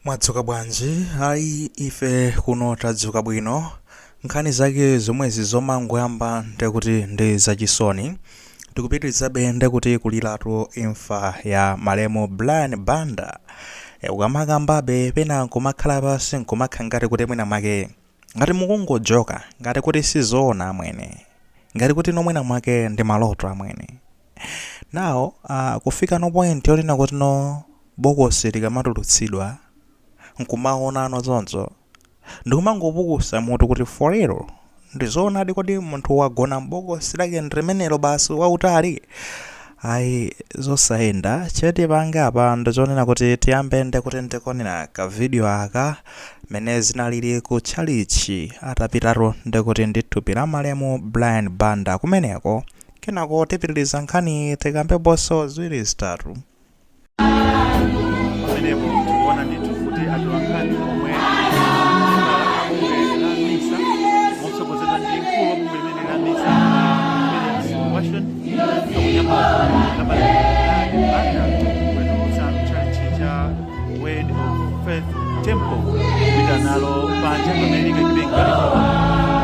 Mwadzuka bwanji? Ayi, ife kuno tadzuka bwino. Nkhani zake zomwezi zomangoyamba ndekuti ndi zachisoni. Tikupitirizabe ndekuti kuliratu imfa ya malemu Brian Banda. Ukamakambabe pena nkumakhala pansi nkumakhala ngati kuti mwina mwake ngati mukungojoka, ngati kuti sizoona amwene, ngati kuti no mwina mwake ndi maloto amwene. Now, kufika no point yonena kuti no bokosi likamatulutsidwa nkumaonano choncho ndikumangopukusa mutu kuti for real, ndizoonadi kodi munthu wagona m'bokosi lake ndimenelo basi wautali? Ayi, zosayenda. Chetipange apa ndichonena kuti tiyambe ndekuti ndikuonera ka video aka mene zinalili ku tchalichi atapitatu ndekuti ndi thupi la malemu Brian Banda kumeneko. Kenako tipitiriza nkhani, tikambeponso ziwiri zitatu. Pamenepo tikuona ndithu kuti atolankhani omwe a bungwe la MISA motsogozedwa ndi mkulu wa bungwe limene la MISA, Felix Washon, akunyamula la Brian Banda kuwatulutsa mtchalitchi cha Word of Faith Temple kupita nalo panja pamene likaikidwe mgalimoto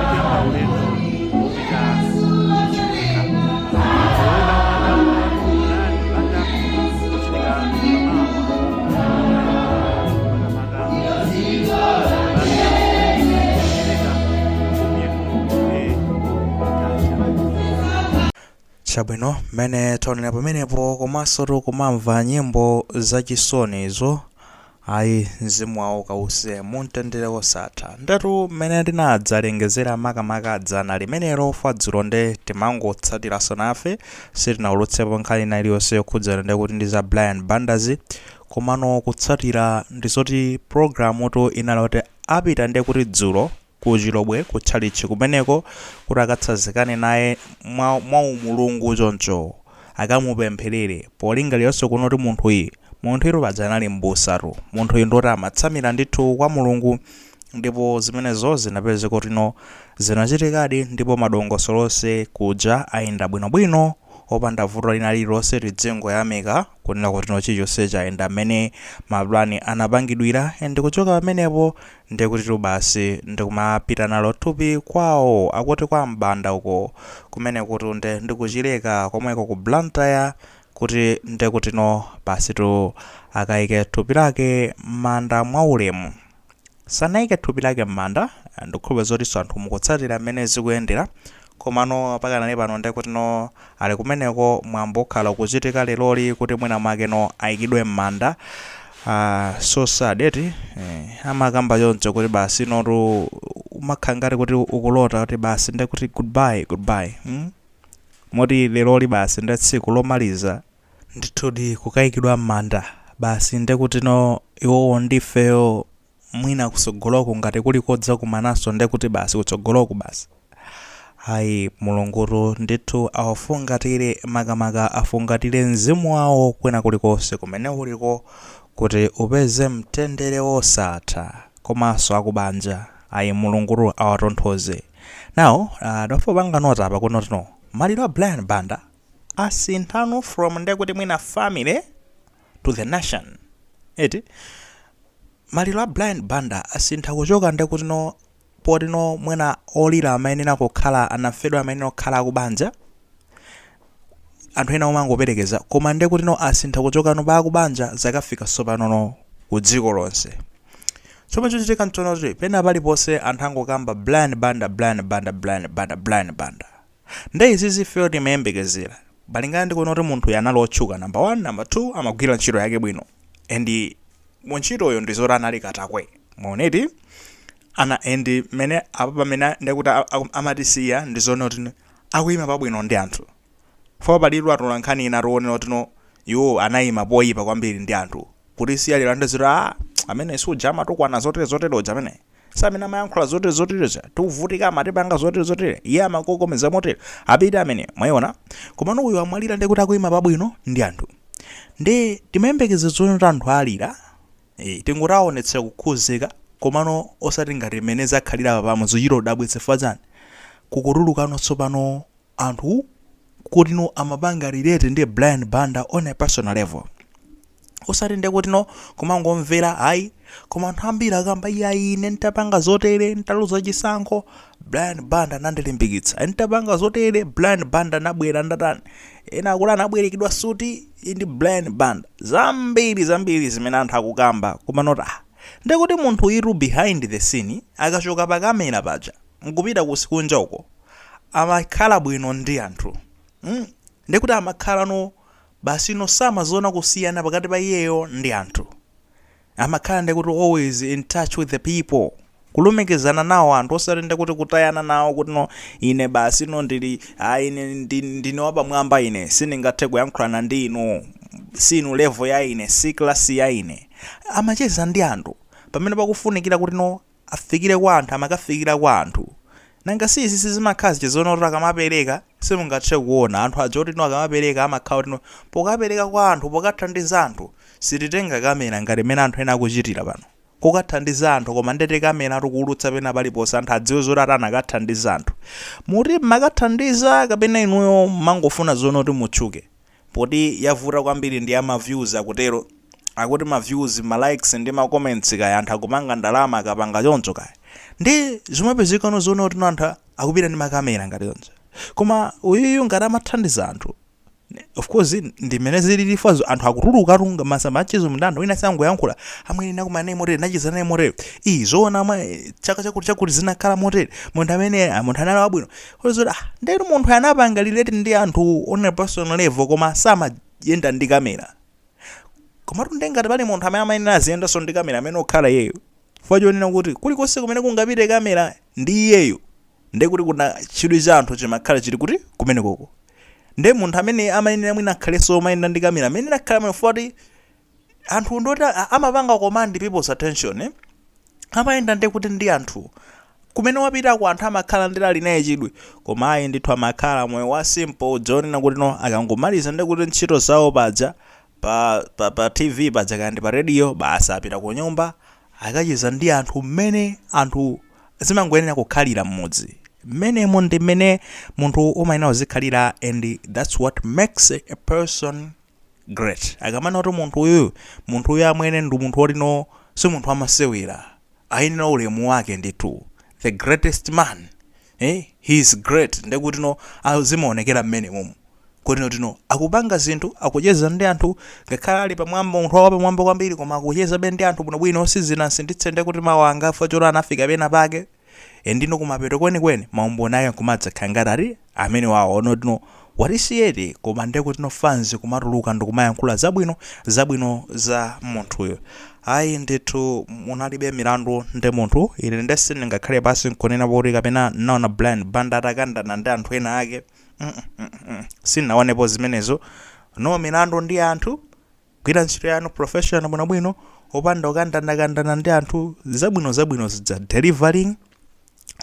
likuyamba ulendo wopita Chileka. Ulendo wa Brian Banda uchitika pamawa, makamaka Chileka, mfumu yaikulu Mtaja. Chabwino, mmene taonera pamenepo komanso tikumamva nyimbo zachisonizo, ayi, mzimu wawo kause mumtendere wosatha. Ndetu mmene tinadzalengezera makamaka dzana limenelo, fadzulo nde timangotsatiranso nafe, sitinawulutsepo nkhani ina iliyonse yokhudzana ndekuti ndi za Brian Bandazi. Komano kutsatira ndizoti programu inali kuti apita ndekuti dzulo ku Chilobwe ku tchalitchi kumeneko kuti akatsazikane naye mwa umulungu choncho, akamupempherere, polingaliranso kuno kuti munthu iro paja anali m'busatu. Munthu uyu ndoti amatsamira ndithu kwa Mulungu, ndipo zimenezo zinapezeka kuti no zinachitikadi, ndipo madongosolo onse kuja ayenda bwinobwino opanda vuto lina lililonse. Tidzingoyamika kunena kuti no chilichonse chayenda mmene mapulani anapangidwira. And kuchoka pamenepo ndikuti basi ndikumapita nalo thupi kwawo, akuti kwa Mbanda uko kumene kuti nde ndikuchileka komweko ku Blantyre, kuti ndekuti no basi tu akayike thupi lake m'manda mwaulemu. Sanayike thupi lake m'manda, ndikukhulupirira zotinso anthu mukutsatira mmene zikuyendera. Komano pakanali pano ndekuti no ali kumeneko, mwambo ukhala ukuchitika leroli kuti mwina mwake no ayikidwe m'manda. So sad eti? Amakamba choncho kuti basi notu umakhala ngati kuti ukulota kuti basi ndekuti goodbye, goodbye, Moti leroli basi ndi tsiku lomaliza ndithudi kukayikidwa m'manda basi, ndekuti no iwowo ndifeyo mwina kutsogoloku ngati kuli kodza kumananso, ndekuti basi kutsogoloku basi. Ayi, Mulungutu ndithu awafungatire, makamaka afungatire mzimu wawo kwina kulikonse kumene uliko kuti upeze mtendere wosatha, komanso akubanja, ayi, Mulungutu awatonthoze. Now, ndafuna panga note apa kunoti no maliro a Brian Banda asinthano from ndekuti mwina family to the nation eti. Maliro a Brian Banda asintha kuchoka ndekuti no poti no mwina olira amayenera kukhala anafedwa, amayenera kukhala akubanja, anthu ena omangoperekeza, koma ndekuti no asintha kuchoka no pa akubanja zakafika tsopano no ku dziko lonse. Chomwe chochitika nchonoti pena paliponse anthu angokamba Brian Banda, Brian Banda, Brian Banda, Brian Banda. Nde izi zifeyo timayembekezera malingana ndi kuona kuti munthu anali otchuka, number 1, number 2 amagwira ntchito yake bwino, and mu ntchitoyo ndizoti anali katakwe muoneti ana, and mene apa pamene ndekuti amatisiya ndizoona kuti akuyima pabwino ndi anthu. Fo palitu atola nkhani ina tionera kuti no iwo anayima poyipa kwambiri ndi anthu kuti siya lero andizoti a amene suja amatukwana zotere zotere uja, amene samene amayankhula zotere zotere, tikuvutika amatipanga zotere zotere, iye amakokomeza motere, apite amene mwayiona. Komano uyu amwalira ndekuti akuyima pabwino ndi anthu, ndi timayembekeza zoona kuti anthu alira, tingoti aonetsera kukhuzika, komano osati ngati mmene zakhalira papamo. Zochita udabwitsa chifukwa chani? Kukutulukano tsopano anthu kuti no amapanga relate ndi Brian Banda on a personal level. Osati ndekuti no kumangomvera ayi, koma anthu ambiri akamba, "Iyayi, ine ntapanga zotere, ntaluza chisankho, Brian Banda anandilimbikitsa. Ntapanga zotere, Brian Banda anabwera." Ndatani, ena akuti anabwerekedwa suti ndi Brian Banda. Zambiri zambiri zimene anthu akukamba, koma noti ndekuti munthu iru behind the scene, akachoka pa kamera paja nkupita kusikunja uko, amakhala bwino ndi anthu. Ndekuti amakhala no basi, no samaziona kusiyana pakati pa iyeyo ndi anthu. Amakhala ndekuti always in touch with the people, kulumikizana nawo anthu, osati ndekuti kutayana nawo kuti no ine basi no ndili ine ndine wapamwamba, ine sindingathe kuyankhulana ndi inu, sinu level ya ine, si class ya ine. Amacheza ndi anthu pamene pakufunikira kuti no afikire kwa anthu, amakafikira kwa anthu. Nanga si izi sizimakhala zichizoona kuti akamapereka simungathe kuona anthu aja kuti no akamapereka amakhala kuti no pokapereka kwa anthu, pokathandiza anthu, sititenga kamera ngati mmene anthu ena akuchitira pano kokathandiza anthu, koma ndete kamera tikuwulutsa pena paliponse, anthu adziwe zoti ati anakathandiza anthu. Muti mmakathandiza kapena inuyo mangofuna zoona kuti mutchuke? Poti yavuta kwambiri ndi ama views, akutero, akuti ma views, ma likes ndi ma comments, kaya anthu akupanga ndalama akapanga choncho, kaya ndi zimapezekano zoona kuti no anthu akupita ndi makamera ngati choncho. Koma uyuyu ngati amathandiza anthu, of course ndimene zilili fazo, anthu akutuluka tunga masamba achizo mndando, wina sangoyankhula, "Amwene, nakumana naye motere, nacheza naye motere, iyi zoona mwe chaka chakuti chakuti zinakhala motere, munthu amene munthu anali wabwino." Zoti ndero munthu anapanga relate ndi anthu on a personal level, koma samayenda ndi kamera. Komatu ndengati pali munthu amene amayenera aziyendanso ndi kamera, amene okhala iyeyo, chifukwa chonena kuti kulikonse kumene kungapite kamera ndi iyeyo, ndekuti kuna chidwi cha anthu chimakhala chili kuti kumene koko. Nde munthu amene amayenera mwina akhalenso omayenda ndi kamera amene akhala amene fuati anthu ndoti amapanga command people's attention, eh? Amayenda ndi kuti ndi anthu kumene wapitako, anthu amakhala ndi ali naye chidwi. Koma ayi ndithu, amakhala moyo wa simple, zonena kuti no akangomaliza ndi kuti ntchito zawo paja pa TV paja kandi pa radio, basi apita ku nyumba, akacheza ndi anthu mmene anthu zimangoyenera kukhalira mmudzi mmenemo. Ndi mmene munthu umayenera kuzikhalira, and that's what makes a person great. Akamana kuti munthu uyu, munthu uyu amwene ndi munthu wotino si munthu amasewera, ayenera ulemu wake ndithu, the greatest man, eh? He is great. Ndekuti no zimaonekera mmene mumu kuti tino akupanga zinthu, akucheza ndi anthu ngakhale ali pamwamba, munthu wawa pamwamba kwambiri, koma akuchezabe ndi anthu bwinobwino. Sizinasinditse ndekuti mawu angafa choti anafika pena pake. Endino kumapeto kwenikweni maumboni ake nkumadzakhala ngati ati amene wawo onotino watisiyete, koma ndekuti no fans kumatuluka ndikumayankhula zabwino zabwino za munthuyo. Ayi ndithu, munalibe milandu ndi munthu. Ine ndese ndingakhale pasi nkunena poti kapena naona Brian Banda atakandana ndi anthu ena ake. Sindinaonepo zimenezo. No milandu ndi anthu. Gwira ntchito yanu professional bwinobwino, opanda kukandana ndi anthu. Zabwino zabwino zidza delivering,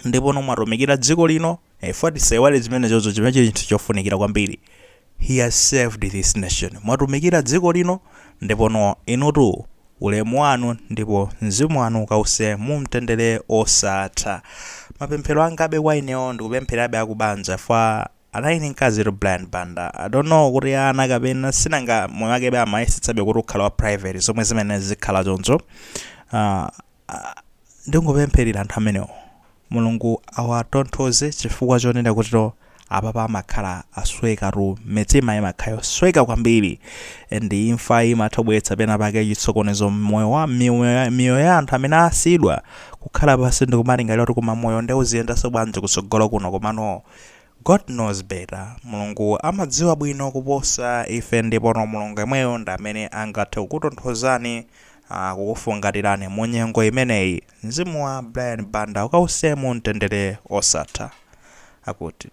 ndipo nomwatumikira dziko lino. Ifo tisaiwale zimenezozo, chimene chili chinthu chofunikira kwambiri. He has served this nation. Mwatumikira dziko lino, ndipo no inutu ulemu wanu, ndipo mzimu wanu ukause mumtendere osatha. Mapemphero angabe kwa inewo, ndikupempherabe akubanja fa anali ndi mkazi Brian Banda. I don't know kuti ana kapena sinanga moyo wakebe amayesetsabe kuti ukhala wa private, zomwe zimene zikhala choncho. Ndingopempherera anthu amenewo, Mulungu awatonthoze, chifukwa chonena kuti to apapa amakhala aswekatu, mitima imakhala yosweka kwambiri, ndi imfa imatha kubweretsa pena pake chisokonezo mmoyo wa miyoyo ya anthu amene asiyidwa kukhala pasi ndikumalingalira kuti koma moyo ndi uziyendanso bwanji kutsogolo kuno. Komano God knows better. Mulungu amadziwa bwino kuposa ife, ndipo no Mulungu yemweyo ndi amene angathe kukutonthozani, kukufungatirani mu nyengo imeneyi. Mzimu wa Brian Banda ukause mu mtendere osatha, akuti.